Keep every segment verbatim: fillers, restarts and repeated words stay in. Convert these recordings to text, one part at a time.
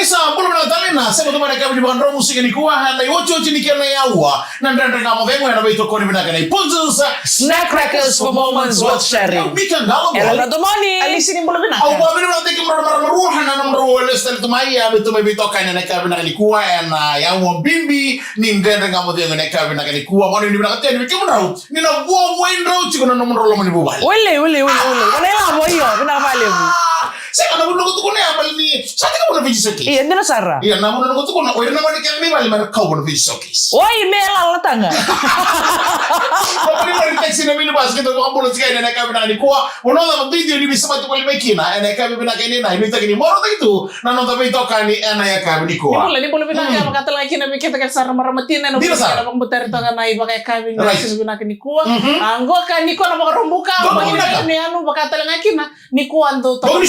Sa bula vinaka tale na sema tu mai na yakavi ni vakadromu siga nikua, na iotioti ni kena yaua na Dredre Ga Mo Cegu ena veitokoni vinaka nei Punjas Snack Crackers for moments worth sharing. Mika Galo. Ela na domoni. Alisi ni bula vinaka. Au vakavinavinakataki kemudrau na marama rua na nomudrau lesu tale tu mai, a, me tu mai veitokani ena yakavi vinaka nikua ena yaua bibi ni Dredre Ga Mo Cegu ena yakavi vinaka nikua. Vakavinavinakataki yani vei kemudrau ni na vuavuaidrau tiko na nomudrau loma ni vuvale. Wele, wele, wele, wele. Wele lavo, io, vinaka vakalevu. Ah, sega, na vuna noqu tukuna ya, baleta ni sa tekivu na Viti Showcase. Io, dina sara. Io, na vuna noqu tukuna, o ira na gone kece mai vale me ra kau vua na Viti Showcase. Oi, me lala taga. Vakavulica ni taxi, na minibus, keitou vakabula tiko yani ena yakavi vinaka nikua. Vanua cava bidio ni veisamati voli mai kina ena yakavi vinaka edaidai, nuitaki ni marautaki tu na noda veitokani ena yakavi nikua. Ni bula, ni bula vinaka, mm, vakatalega kina vei keda kece sara na marama tina ena, dina sara, vakabutari toka na ivakayakavi ni, right, siga vinaka nikua. Mhm. A, qo ka nikua na Vakaraubuka, qo na Vakaraubuka. Ni yanu vakatalega kina nikua dou toka mai,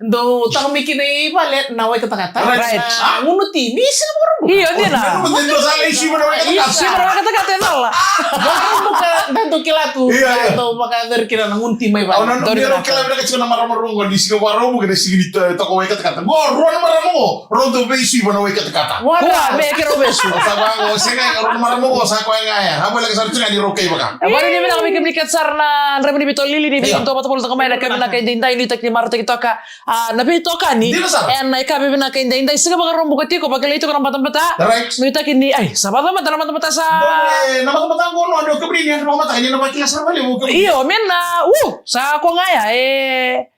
dou toka mai kina i vale na wai katakata. Right. Na gunu ti ni siga Vakaraubuka. Io, dina. Dou sa lai sui vana wai katakata. Sui vana wai katakata e cala. Vakaraubuka, da dou kila tu, io, io, dou vakayacori kina na gunu ti mai vale. Au na, dou na kila vinaka tiko na marama rua qo ni siga Vakaraubuka, na siga ni to-, toka wai katakata. Qo rua na marama qo, rau dau veisui vana wai katakata. Kua, me keirau vesu. Sa vaqo, sega, rua na marama qo sa koya ga ya. Sa voleka sara tiko ga ni rau kai vaka. E, vakavinavinaka vei kemuni kece sara na draiva ni veitolili ni, io, veitou vata voli toka mai ena yakavi vinaka edaidai, nuitaki ni marautaki toka, a, na veitokani. Dina sara. Ena yakavi vinaka edaidai, siga Vakaraubuka tiko, vakilai tiko na batabata. Right. Nuitaki ni, ai, sa vakatamata na batabata sa. Dou, e, na batabata qo, no, dou kemuni ni yadra vakamataka, ni na vakila sara vakalevu kemuni. Io, me na, u, sa koya ga ya, e,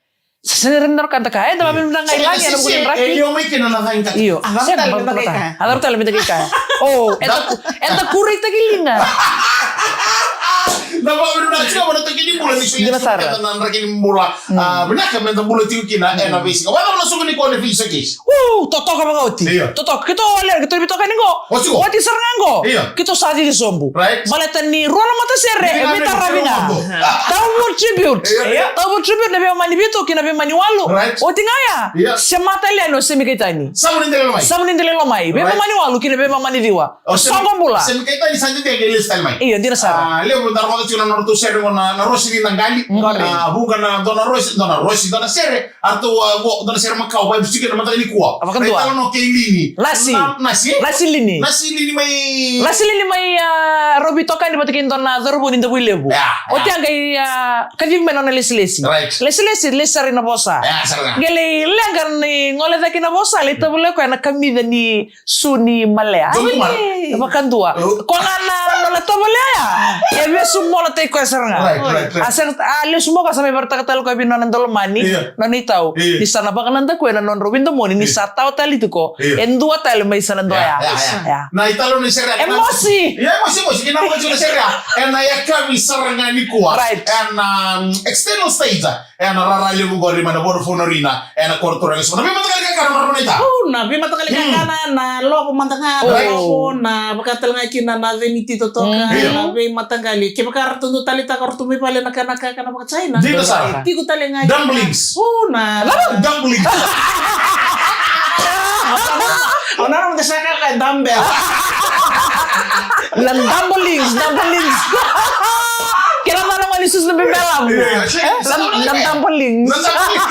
sa sega ni rawa ni na roka na ka. Eda vavinavinaka ga i lagi ena vuku ni draki. E liwa mai kina na cagi kata. Io. A cava tale meda qai kaya? A cava tale meda qai kaya? O, eda, eda kureitaki liga. Na vavinavinaka tiko vua na Toki ni Bula ni solia tiko vei keda na draki ni bula. Mm. A, vinaka meda bula tiko kina ena veisiga. Vakacava na soqo nikua na Viti Showcase? U, totoka vakaoti. Io. Totoka. Keitou wale, keitou veitokani qo. Oti qo. Oti sara ga qo. Io. Keitou sa cici sobu. Right. Baleta ni rua na matasere e veitaravi ga. Tauvu tribute. Io, io. Tauvu tribute na veimama ni vitu kei na veimama ni walu. Right. Oti ga ya. Io. Sema tale yani o Semi Kaitani. Savu ni Delailomai. Savu ni Delailomai. Right. Veimama ni walu kei na veimama ni ciwa. O Semi, soqo bula. Semi Kaitani sa dede qai lesu tale mai. Io, dina sara. A, levu da rogoca tiko na nodratou sere qo na, na Rosi ni Naqali. Mm. A, vuqa na dua na Rosi, dua na Rosi, dua na sere. A ratou, a, qo, dua na sere makawa, vakayavusa tiko ena mataka nikua. A, vakadua. Na italanoa kei Lini. Nasi. Na, Nasi, e? Nasi Lini. Nasi Lini mai. Nasi Lini mai, a, rau veitokani vata kei dua na cauravou ni Davuilevu. Ya, ya. Oti a qai, a, kacivi mai na nona lesilesi. Right. Lesilesi, lesi sara i na vosa. Ya, sara ga. Qai lai leqa ni gole cake na vosa, lai tovolea o koya na kamica ni su ni malea. Dou kumara. Ai, vakadua. Oh. Koya ga na nona tovolea ya. E vesu molataki koya sara ga. Right, right, right. A sega, a lesu mai o koya sa mai vakaraitaka tale o koya vei nona daulomani, io, nona itau. Io. Ni sa na vakanadakuya na nodrau veidomoni, ni, io, sa tawa tale tiko. Io. E dua tale mai sa na dua ya. Ya, ya, ya. Ya. Na italanoa ni sere ya. E mosi. Io, e mosi, mosi. Kina mosi na sere ya. Ena yakavi sara ga nikua. Right. Ena, um, external stage. Ena rara levu qori mai na Vodafone Arena, ena koro turaga Suva. Na veimataqali kakana, marama naita. O, na veimataqali kakana, na lovo mada ga, na lovo, na vaka tale ga kina na cemiti totoka, na veimataqali. Kevaka ratou dau taleitaka ratou mai vale na kana kakana vaka China. Dina sara. Tiko tale ga. Dumplings. O, na dumplings. O na, na, na, na, na, dumbbell. Na dumplings, dumplings. Kena mana mani susu na bebelavu. Io, io, io. Na, na dumplings. Na dumplings.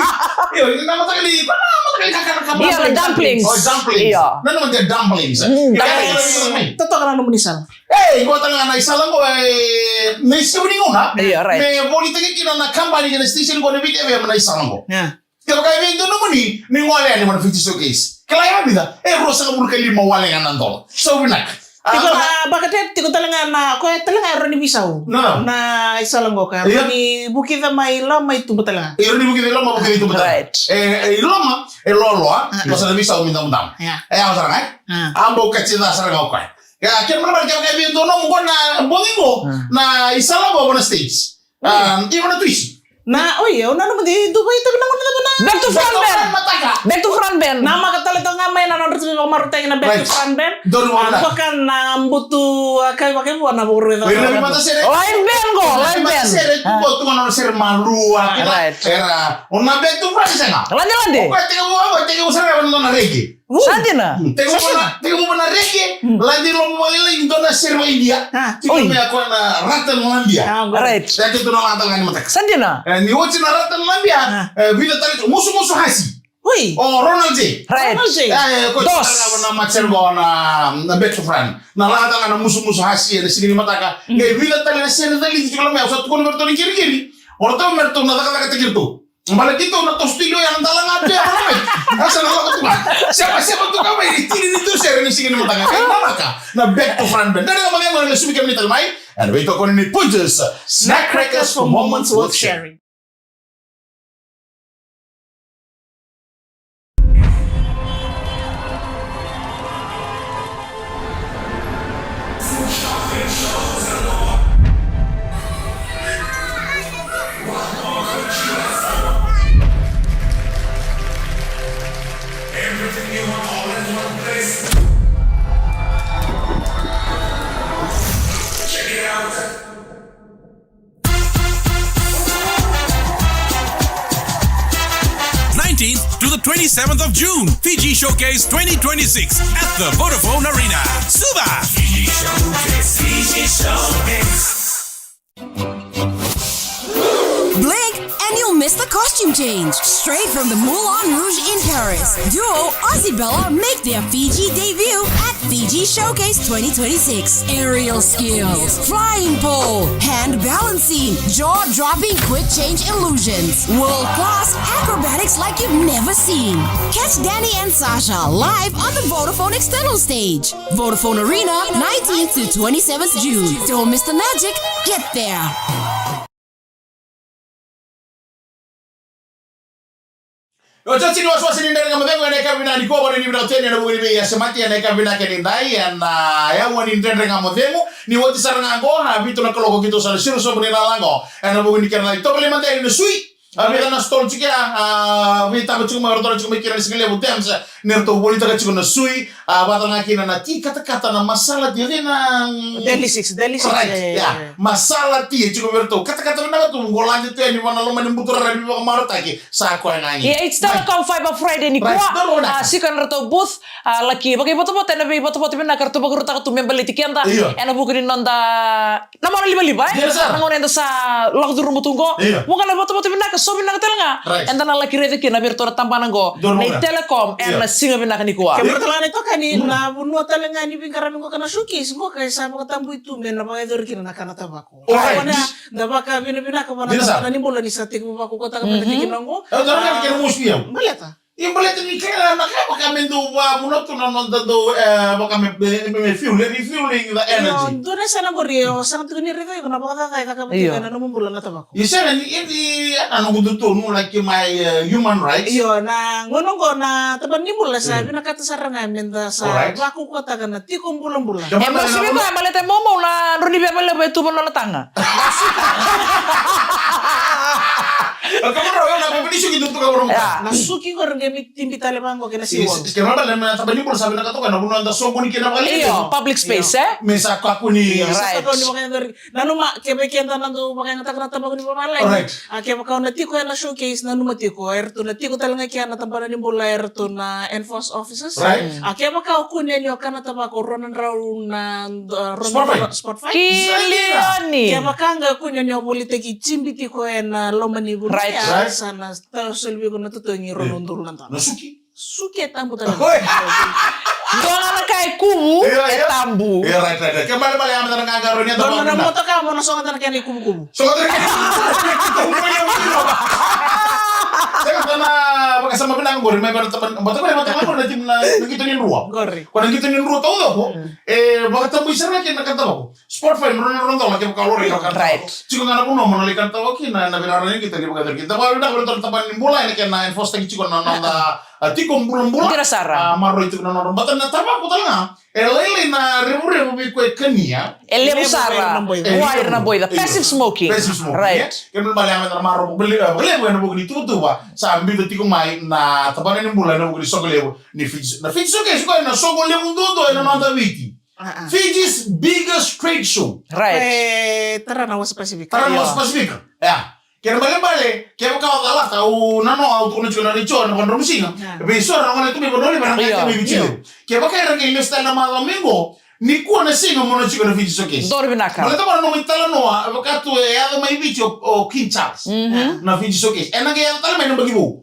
Io, na mataqali, na mataqali kakana. Io, na dumplings. O, dumplings. Io. Na, na, na dumplings. Mm, dumplings. Totoka na nomuni sala. Ei, qo tale ga na isala qo, e, na isala ni gauna. Io, right. Me volitaki kina na kabani kei na station qo na Viti F M na isala qo. Io. Kevaka e vei dua nomuni, ni gole yani mai na Viti Showcase. Kila ya vica, e ruasagavulu ka lima wale ga na dola. Sa vinaka. Tiko na, a, vakatete, tiko tale ga na, koya tale ga e rawa ni veisau. Na, na. Na isala qo ka. Io. Ni vukica mai loma i tuba tale ga. E rawa ni vukica i loma, vukica i tuba tale ga. Right. E, e i loma, e loaloa, a, a, sa na veisau mai damudamu. Ia. E, a, sara ga, e? A. A bau kati ca sara ga o koya. Ia, kena mana, kevaka e vei dua nomu qo na bogi qo, a, na isala qo na stage. A, io, na twist. Na, oi, au nanuma de Dubai, tavi na gauna cava na. Back to front band. Back to front band. Na maka tale toka ga mai na nodra tu vakamarautaki na back to front band. Right. Donu. A, vaka na butu, a, kai vakaivua na vuru e. Oi, na veimatasere. Live band qo, live band. Sere tu qo, tu qo na sere malua. Right. Era, o na back to front sega. Lade, lade. O koya tekivu, o koya tekivu sara na nona reggae. Sa dina. Mm. Tekivu mai na, tekivu mai na reggae, mm, lade i loma vakalailai ni dua na sere vakaIdia. A. Tiko mai o koya na Ratan Labia. A, right. Sa keitou na lagata ga ni mataka. Sa dina. E, ni oti na Ratan Labia, a, e, vica tale tu, Musu Musu Hasi. Oi. O Ronald J. Right. Ronald J. E, ko Dos. Tala na match qo na, na Betfred. Na lagata ga na musumusu hasi ena siga ni mataka. Mm. Qai vica tale na sere tale ni tiko mai, au sa tukuna vei ratou ni qiriqiri. O ratou me ratou na cakacakataki ratou. Baleta keitou na toso tu i liu ya na dala ga tu ya na mai. Au sa na lako tu ga. Sema, sema tu ga mai, tini ni tu sere ni siga ni mataka. Qai mamaka na Betfred. Dredre Ga Mo Cegu ena lesu mai kemuni tale mai. Ena veitokoni ni Punjas. Snack crackers for moments worth sharing. Nineteenth to the twenty-seventh of June, Fiji Showcase twenty twenty-six at the Vodafone Arena. Suva! Fiji Showcase, Fiji Showcase. Blink and you'll miss the costume change. Straight from the Moulin Rouge in Paris, duo Ozzy Bella make their Fiji debut at Fiji Showcase twenty twenty-six. Aerial skills, flying pole, hand balancing, jaw-dropping quick change illusions, world-class acrobatics like you've never seen. Catch Danny and Sasha live on the Vodafone external stage. Vodafone Arena, nineteenth to twenty-seventh June. Don't miss the magic. Get there. Io, tiko ni wasewase ni Dredre Ga Mo Cegu ena yakavi vinaka nikua, vata ni vinaka teni ena vuku ni veiyasemati ena yakavi vinaka ni dai, ena, a, yaua ni Dredre Ga Mo Cegu, ni oti sara ga qo, a, vitu na kaloko keitou sa na siro sobu ni lala qo ena vuku ni kena itovo lima dei na sui. A, vica na stall tiko ya, a, veitaba tiko mai, ratou tiko mai kina na siga levu, Thames, ni ratou volitaka tiko na sui, a, vata ga kina na ti katakata, na masala ti, na Deli Six, Deli Six, right, e, yeah. Masala ti e tiko vei ratou. Katakata vinaka tu, qo lade tu yani vua na loma ni buturara ni veivakamarautaki. Sa koya ga ni. Ia, it's Telecom Fiber Friday nikua. Right. A, siko ena ratou booth, a, laki vakaivotavota ena veivotavota vinaka ratou vakarautaka tu me baleti keda. Io. Ena vuku ni noda na mona livaliva, e? Dina sara. Na gauna eda sa lako curuma tu qo. Io. Vuqa na votavota vinaka, so vinaka tale ga. Right. Eda na laki raica kina vei iratou na tabana qo. Donu na Telecom, io, ena siga vinaka nikua. Kemuni tale ga na itokani, mm, na vanua tale ga ni veiqaravi qo ka na showcase qo ka sa vakatabui tu me na vakayacori kina na kana tavako. Alright. Kona, da vakavinavinaka vua na, dina sara, tabana ni bula ni sa tekivu vakaukautaka, mhm, vata tiko kina qo. E, donu na, ah, kena mosi au. Baleta. Ia baleta ni kila na ka vaka me dau vavuna tu na noda dau, e, vaka me, me, me, me fuel, e refueling the energy. Io, dua na yasana qori, o sega tiko ni raica iko na vakacaca e cakava tiko ena nomu bula na tavako. Io, sega ni, ni, na noqu dodonu, like, my, e, human rights. Io, na gauna qo na tabana ni bula sa, mm, vinakata sara ga me da sa, alright, vakaukauataka na tiko bulabula. E mosi vei koya, baleta e momo na drau ni veva levu e tu vanua na taga. Ka marau, na, na, na suki qori qai me tibi tale vaqo kei na seawall. Yes, kena ibalebale na tabana ni bula sa vinakata o koya na vanua eda soqoni kina vakalevu. Io, public space, e? Me sa kakua ni, io, right, sa kakua ni vakayacori. Nanuma, kevaka eda na dau vakayagataka na tabana ni vavalagi. Right. A, kevaka o na tiko ena showcase, nanuma tiko, eratou na tiko tale ga kea na tabana ni bula, eratou na enforce officers. Right. A, kevaka o kune ni o kana tavako, rua na drau na, e, rua na drau spot fine. Spot fine. Ki lioni. Kevaka ga o kune ni o volitaki tibi tiko ena loma ni vanua, right, ya, right, sa na tau soli vei iko na totogi, rua na udolu na dola. Na suki. Suki e tabu tale ga. Oi. Dua na ka e kuvu, io, e, io, tabu. Io, right, right, right. Kena ibalebale ya me da na qaqarauni, dua na motoka mo na soqota na kena ikuvukuvu. Soqota na kena ikuvukuvu. Sega, na vakasama vinaka qori, mai vei ira na tabana, baleta qori, baleta qori na timi na, na qito ni drua. Qori. Ko na qito ni drua taucoko, mm, e vakatabui sara ga kina na ka taucoko. Spot fine, rua na drau na dola kevaka o lori na ka taucoko. Right. Tiko ga na vanua mo na lai kana tavako kina, na vinaka ni qito ni vakayacori kina. Tabana, vinaka vei iratou na tabana ni bula, ena kena enforce-taki tiko na noda, a, tiko bulabula. Dina sara. A, maroroi tiko na nodra. Baleta na tavako tale ga, e lailai na revurevu vei koya e kania. E levu sara. Vua ira na boica. Passive smoking. Passive smoking. Right. Kena ibalebale ya me da na marau vakalevu, vakalevu ena vuku ni tuvatuva sa biuta tiko mai na tabana ni bula ena vuku ni soqo levu ni Fiji. Na Fiji Showcase, koya na soqo levu duadua ena noda Viti. A, a. Fiji's biggest trade show. Right. E, tara na Wasa Pasifika. Tara na Wasa Pasifika. Io. Ya. Kena ibalebale, kevaka o calata, au nanoa, au tukuna tiko na retio ena Vakadromusiga. A. Vei so era gone tu mai Vanua Levu, era qai, io, mai Viti Levu. Kevaka era qai lesu tale na macawa mai qo, nikua na siga mo na tiko na Fiji Showcase. Donu vinaka. Baleta mo na nomu italanoa, e vaka tu e yaco mai Viti o, o King Charles. Mhm. Na Fiji Showcase. Ena qai yaco tale mai na yabaki vou.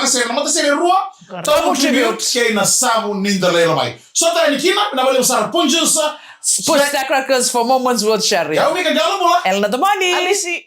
laga sere na matasere e rua. Tabu Tribute kei na Savu ni Dalai Lama. So tara ni kina, na vale sara Punjusa. Push the crackers for moments worth sharing. Yau ni ka galo bula. Elena Domani. Alisi.